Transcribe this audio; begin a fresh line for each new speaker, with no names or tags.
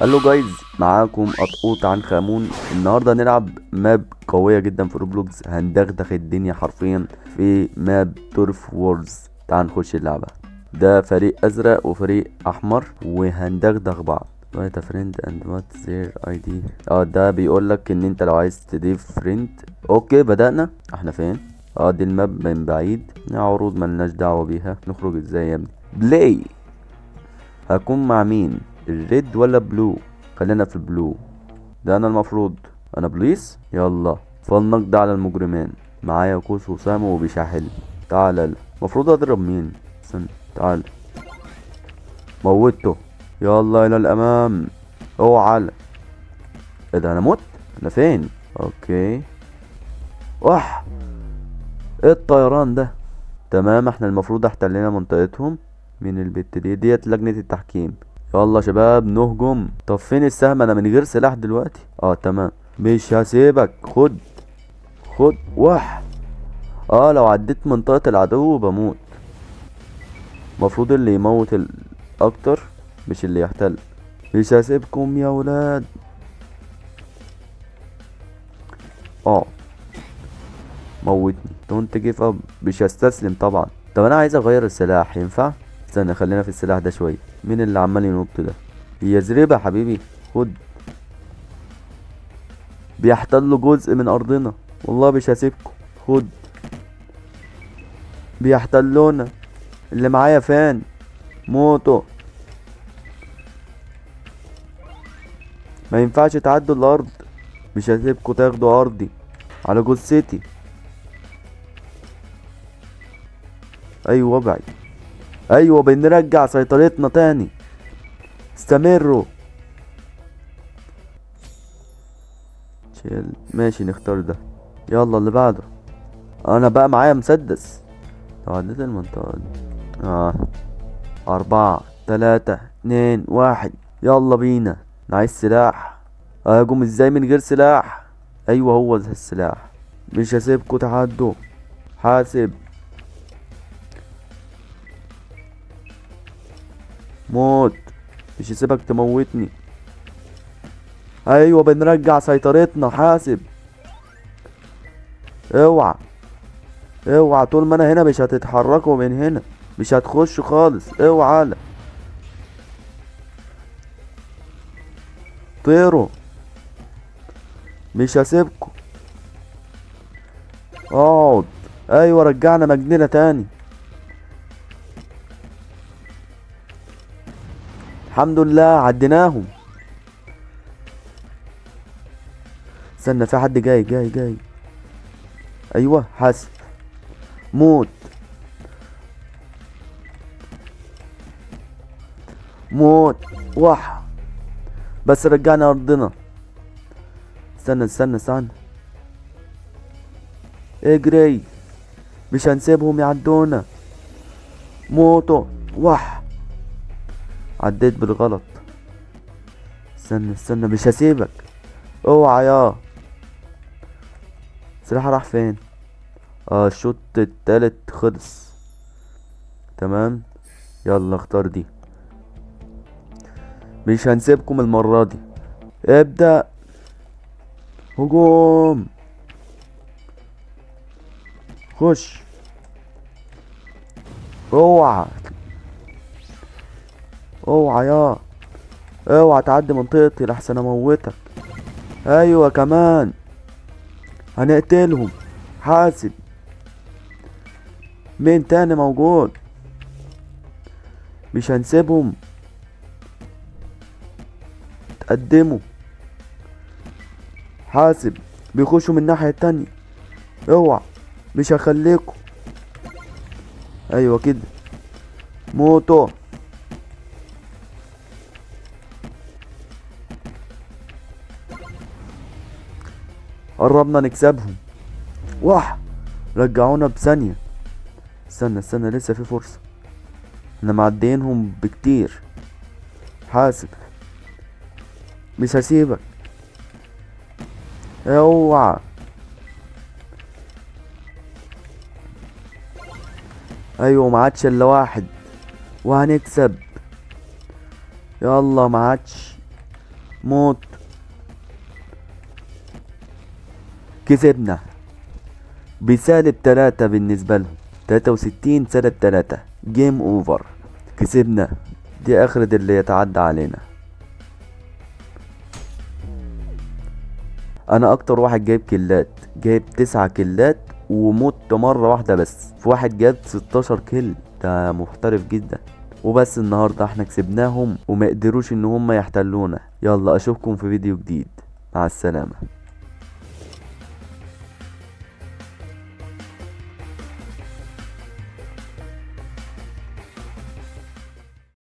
Hello guys، معاكم قطقوط عن خامون. النهارده هنلعب map قوية جدا في Roblox، هندغدغ الدنيا حرفيا في map Turf Wars. تعال نخش اللعبة. ده فريق ازرق وفريق احمر وهندغدغ بعض. Wait friend and what their ID. ده بيقول لك ان انت لو عايز تضيف friend. okay بدأنا. احنا فين؟ دي ال map من بعيد، عروض ملناش دعوه بيها. نخرج ازاي يا ابني؟ play. هكون مع مين؟ ال red ولا blue؟ خلينا في ال blue. ده انا المفروض انا بوليس. يلا فلنقضي على المجرمين. معايا قوس وسام وبيشاحل. تعال، المفروض اضرب مين؟ استنى، تعال. موتته. يلا الى الامام. اوعى. ايه ده، انا مت؟ انا فين؟ okay. وح، ايه الطيران ده؟ تمام، احنا المفروض احتلينا منطقتهم. مين البت دي؟ ديت لجنة التحكيم. يلا شباب نهجم. طب فين السهم؟ انا من غير سلاح دلوقتي. تمام، مش هسيبك. خد خد. وح. لو عديت منطقة العدو بموت. المفروض اللي يموت اكتر مش اللي يحتل. مش هسيبكم يا ولاد. موتني. don't give up. مش هستسلم طبعا. طب انا عايز اغير السلاح، ينفع؟ استنى، خلينا في السلاح ده شوية. مين اللي عمال ينط ده؟ هي زريبه حبيبي. خد. بيحتلوا جزء من ارضنا، والله مش هسيبكم. خد. بيحتلونا. اللي معايا فين؟ موتوا. ما ينفعش تعدوا الارض. مش هسيبكم تاخدوا ارضي على جثتي. ايوه ابعد. ايوه بنرجع سيطرتنا تاني. استمروا. شيل. ماشي نختار ده. يلا اللي بعده. انا بقى معايا مسدس. لو عديت المنطقة دي. 4 3 2 1. يلا بينا. انا عايز سلاح. اهجم ازاي من غير سلاح؟ ايوه هو ده السلاح. مش هسيبكوا تعدوا. حاسب. موت. مش هسيبك تموتني. ايوه بنرجع سيطرتنا. حاسب. اوعى اوعى، طول ما انا هنا مش هتتحركوا من هنا، مش هتخشوا خالص. اوعى. طيروا. مش هسيبكم. اقعد. ايوه رجعنا مجنونة تاني. الحمد لله عديناهم. استنى، في حد جاي جاي جاي. ايوه حاسب. موت موت. وح. بس رجعنا ارضنا. استنى استنى استنى. اجري. مش هنسيبهم يعدونا. موتوا. وح. عديت بالغلط. استنى استنى، مش هسيبك. اوعى يا سلاح. راح فين؟ الشوط التالت خلص. تمام، يلا اختار دي. مش هنسيبكم المرة دي. ابدأ هجوم. خش. اوعى اوعى يا، اوعى تعدي منطقتي لحسن اموتك. ايوه كمان هنقتلهم. حاسب. مين تاني موجود؟ مش هنسيبهم. تقدموا. حاسب، بيخشوا من الناحية التانية. اوعى، مش هخليكم. ايوه كده. موتوا. قربنا نكسبهم. وح، رجعونا بثانية. استنى استنى، لسه في فرصة. احنا معديينهم بكتير. حاسب. مش هسيبك. اوعى. ايوه ما عادش الا واحد وهنكسب. يلا ما عادش. موت. كسبنا بسالب 3 بالنسبة لهم، 63 سالب 3، game over. كسبنا، دي اخرة اللي يتعدى علينا. انا اكتر واحد جايب كيلات، جايب 9 كيلات وموت مرة واحدة بس، في واحد جاب 16 kill، ده محترف جدا. وبس النهاردة احنا كسبناهم وما قدروش ان هم يحتلونا. يلا اشوفكم في فيديو جديد، مع السلامة.